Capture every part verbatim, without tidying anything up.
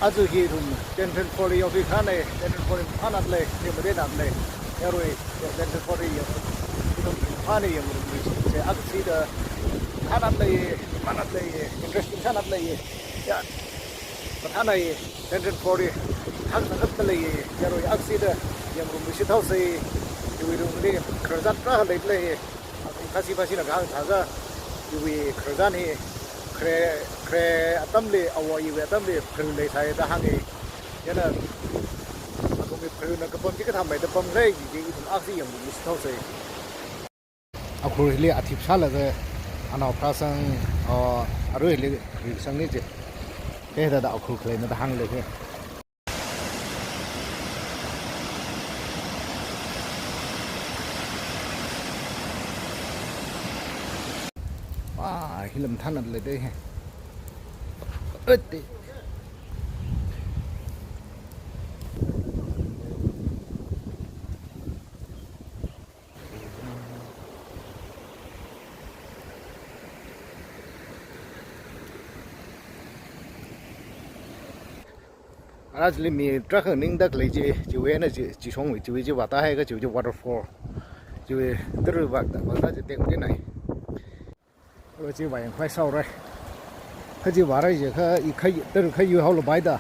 Aja hi ithum Tentrenfall li yaothui kahai, Tentrenfall hi phānāda lei, ni matheida lei. Yarui, Tentrenfall hi yang, ithum phāna yangrumluishitse, akhashida phānāda lei, phānāda lei, interesting sānāda lei. Ya, mathāna Tentrenfall hi hāngda khat lei, yarui akhashida yangrumluishit haosa, iwui lungli khararchan tarākha leida lei. Khasi pāshina kahāng sāsa, iwui khararchan hi, khare, khare atamli, awo iwui atamli, pharul leisai da hānga. Chieina, athumwui pharulna kapam chi kathāmeida pamkhala kaji chi ithum akhashida yangrumluishit haosa. Akhur hili athip sālaga, anaopharāsang, ah, arui hili risangna chi. Hithāda akhur khaleina da hāngli he. Wow, hili mathānāda lei da he. Ate. Ara chili mi tarākha ningda khalei chi, chiwui eina chi, chi shongwui, chiwui chi vāda haiakha chiwui chi waterfall. Chiwui tara vāda, vāda chi tekmateinai. Ara chi vāyangkhavai sāhaora. Kha chi vāra jiakha, i kha, tara kha yuihaolapai da.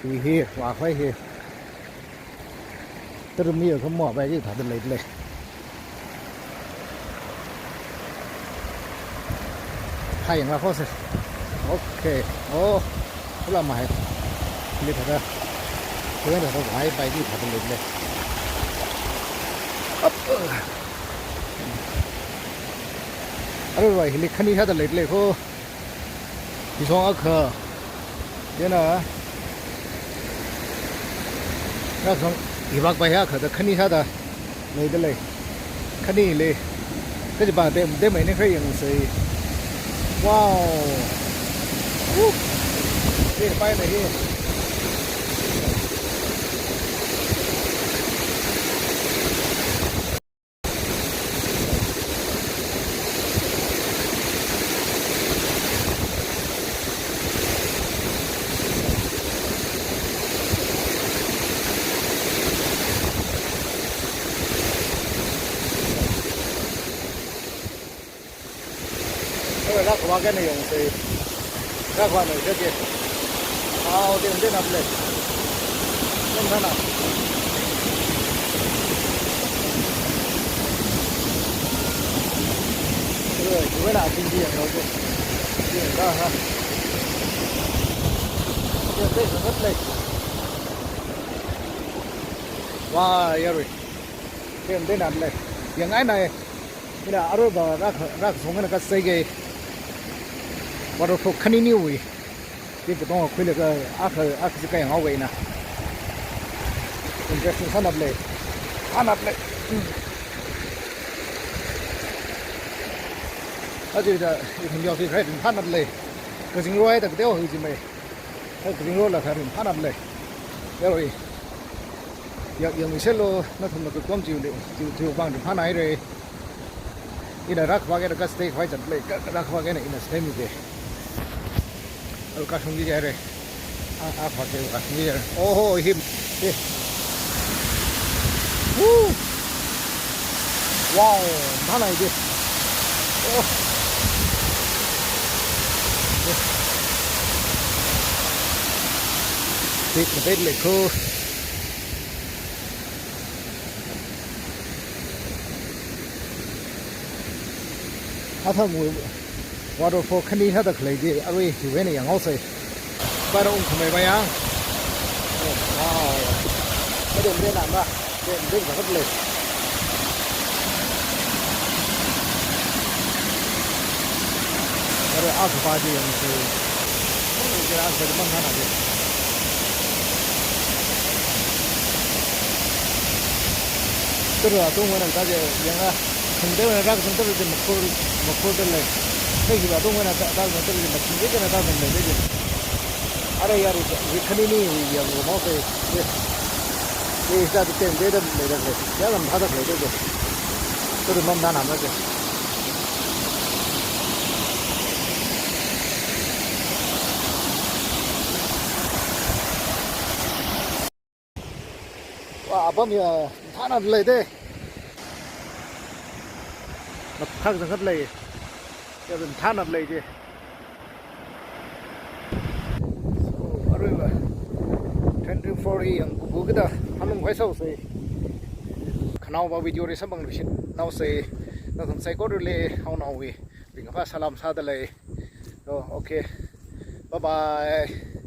Chi hi, vākhavai hi. Tara miakha mapai kaji thāda leida lei. Hai, yanglākhaosa. Okay. Oh. Kula mahai. Hili thāda. Kula thāda vāpai kaji thāda leida lei. Up. Arui hili khani sāda leida lei ko. Hi shong akha. Chieina. Rāshong, hi vākpai akha da khani sāda leida lei. Khani lei. Kajiva dem, dem eina khare yangsa. Wow. Woo. Hi paina hi. Ora, rākhavak eina yangsa. Rākhavak eina yangsa. Wow, dem, dem ap lei. Dem thana. Ora, ora, ating di yang lo. Di yang ha. Dem, dem ap lei. Wow, yarui. Dem, dem ap lei. Yangngainai. Ina aruiva rāk, rākashong eina kasai ke. Waterfall khaniniwui. Chi katonga khuilaga akha, akha chi kayang awei na. Interesting sānap lei. Sānap lei. Aja da, ithum yaothui khavai ringphānap lei. Kazingrok da kateo hui chi mai. Kha kazingrok la kha ringphānap lei. Yarui. Ya, yangmiserlu, nathumna kakom chiu lei, chiu, chiu vang ringphānai re. Ina rākhavak eina kastay khavai zat lei, ka, rākhavak eina ina stay mi de. Al kashung ji jai re. A, a, khavak eina kashung ji jai re. Oho, him. Eh. Woo. Wow, nana ide. Oh. Eh. Big, big, big, cool. Athumwui waterfall khani sāda khalei chi arui hiwui eina yanghaosa. Para ungkhamei ba yang. Oh, wow. Kadem de namba. Dem, dem zakat lei. Para akha pa chi yangsa. Oh, kira akha pa chi mang thana chi. Tara atung eina kaje yanga, thangte eina rākazang tara chi makhur, makhurda lei. Kha hiva atung eina rā, rākazang tara chi mathing chi eina rākazang lei chi. Ara yarui, ri khaniniwui yangrumhaosa. Ye. Ye, sa tu tem de da lei da lei. Ya lam thāda lei chi. Tara mamna nama chi. Wa, apam ya, thana lei de. Nap khak zangat lei. Ya, thana lei de. So, aruiva twenty four yang kuku kita hanung khuisāusei. Khanaowa video ri samphang lushit naosei. Nathum saikorali haonaowui ringphā salam sādalei. So, okay. Bye bye.